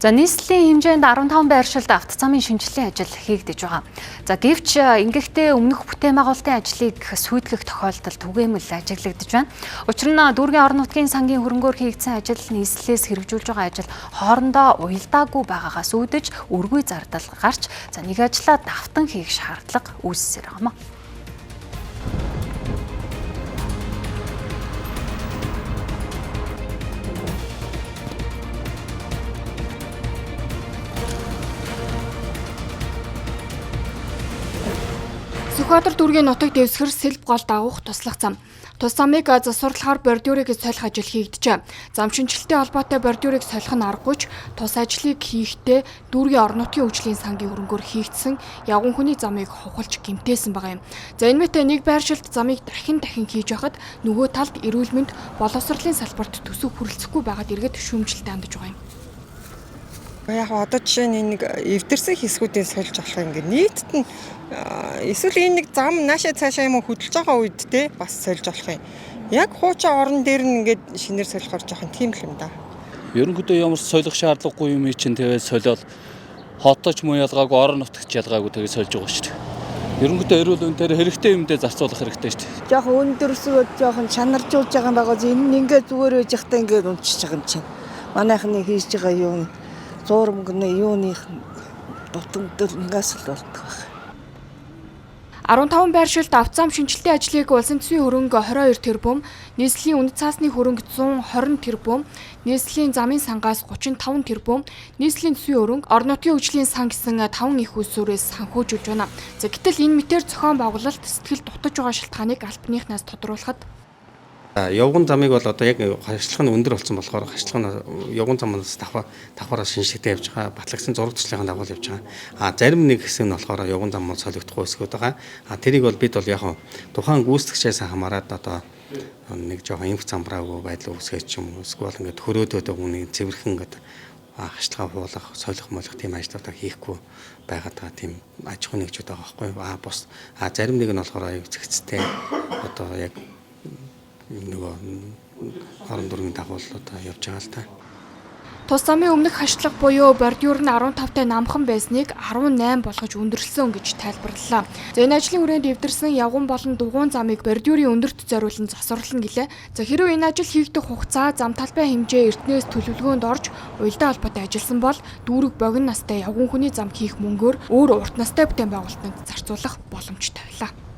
За нийслэлийн хэмжээнд 15 байршилд автозамын шинжилгээний ажил хийгдэж байгаа. За гэвч ингэхдээ өмнөх бүтээн байгуулалтын ажлыг сүйтгэх тохиолдол түгээмэл ажиглагдаж байна. Учир нь дүүргийн орон нутгийн сангийн хөрөнгөөр хийгдсэн ажил нийслэлээс хэрэгжүүлж байгаа ажил хоорондоо уялдаагүй байгаагаас үүдэж өргөй зардал гарч за нэг ажлаа давтан хийх шаардлага үүссээр байгаа юм. Сүхбаатар дүүргийн нутаг дэвсгэр сэлб гол дагуух туслах зам. Тус замыг засварлахаар бордюрыг солих ажил хийгджээ. Зам шинжилэлтэй холбоотой бордюрыг солих нь аргагүй ч тус ажлыг хийхдээ дүүргийн орон нутгийн хөгжлийн сангийн хөрөнгөөр хийгдсэн явган хүний замыг хухалж гэмтээсэн байгаа юм. За энэ мэт нэг байршилд замыг дахин дахин хийж байхад нөгөө талд эрүүл мэнд боловсролын салбарт төсөв хүрэлцэхгүй байгаад иргэд шүүмжлэлтэй хандаж байгаа юм. Яг одоо жишээ нь энэ нэг эвдэрсэн хэсгүүдийн сольж болох ингээд нийтд нь эсвэл энэ нэг зам наашаа цаашаа юм уу хөдөлж байгаа үед те бас сольж болох юм. Яг хуучин орон дээр нь ингээд шинээр солихоор жоохон тийм л юм да. Ерөнхийдөө ямар ч солих шаардлагагүй юм чинь тэгээд солиол хотооч муу ялгаагүй орон нутагч ялгаагүй тэгээд сольж байгаа шүү дээ. Ерөнхийдөө эрүүл мэндээр хэрэгтэй юмдээ зарцуулах хэрэгтэй шүү дээ. Жоохон өндөрсгөөд жоохон чанаржуулж байгаа юм байгаа. Энэ нь ингээд зүгээр байж байхдаа ингээд унчиж байгаа юм чинь. Манайхны хийж байгаа юм зуурмгны юуных дутагдал ингээс л болдог байх. 15 байршилд автозам шинжилгээний ажлыг улсын төсвийн хөрөнгө 22 тэрбум, нийслэлийн үнэт цаасны хөрөнгө 120 тэрбум, нийслэлийн замын сангаас 35 тэрбум, нийслэлийн төсвийн хөрөнгө, орон нутгийн хөгжлийн сан гэсэн 5 их усүрээс санхүүжүүлж байна. За гэтэл энэ мэтээр зохион байгуулалт сэтгэл дутаж байгаа шалтгааныг албаныхнаас тодруулахад Явган замыг бол одоо яг хашлах нь өндөр болсон болохоор хашлах нь явган замаас давхараа шинжлэхтэй явж байгаа. Батлагдсан зураг төслийн дагуу явж байгаа. А зарим нэг хэсэг нь болохоор явган зам бол солигдохгүй хэсгүүд байгаа. А тэрийг бол бид бол яг тухайн гүйцэтгэгчээс хамаарат одоо нэг жоохон эмх замбраагүй байдал үүсгэж ч юм уу эсвэл ингээд хөрөөдөөд үнийг цэвэрхэн ингээд хашлага хуулах, солих молих тийм ажлуудаа хийхгүй байгаад байгаа тийм аж ахуйн нэгжүүд байгаа байхгүй юу. А бус а зарим нэг нь болохоор аюу зэгцтэй одоо яг нөгөө орон дүүргийн дагуу одоо явж байгаа л та. Тус замын өмнөх хашлага буюу бордюр нь 15-тай намхан байсныг 18 болгож өндөрлсөн гэж тайлбарлалаа. За энэ ажлын хүрээнд эвдэрсэн явган болон дугуйн замыг бордюрын өндөрт зориулан засварлана гэлээ. За хэрвээ энэ ажил хийгдэх хугацаа зам талбай хэмжээ эртнээс төлөвлөгөөнд орж уялдаа холбоотой ажилласан бол дүүрэг богино настай явган хүний зам хийх мөнгөөр өөр урт настай бүтээн байгуулалтанд зарцуулах боломжтой байлаа.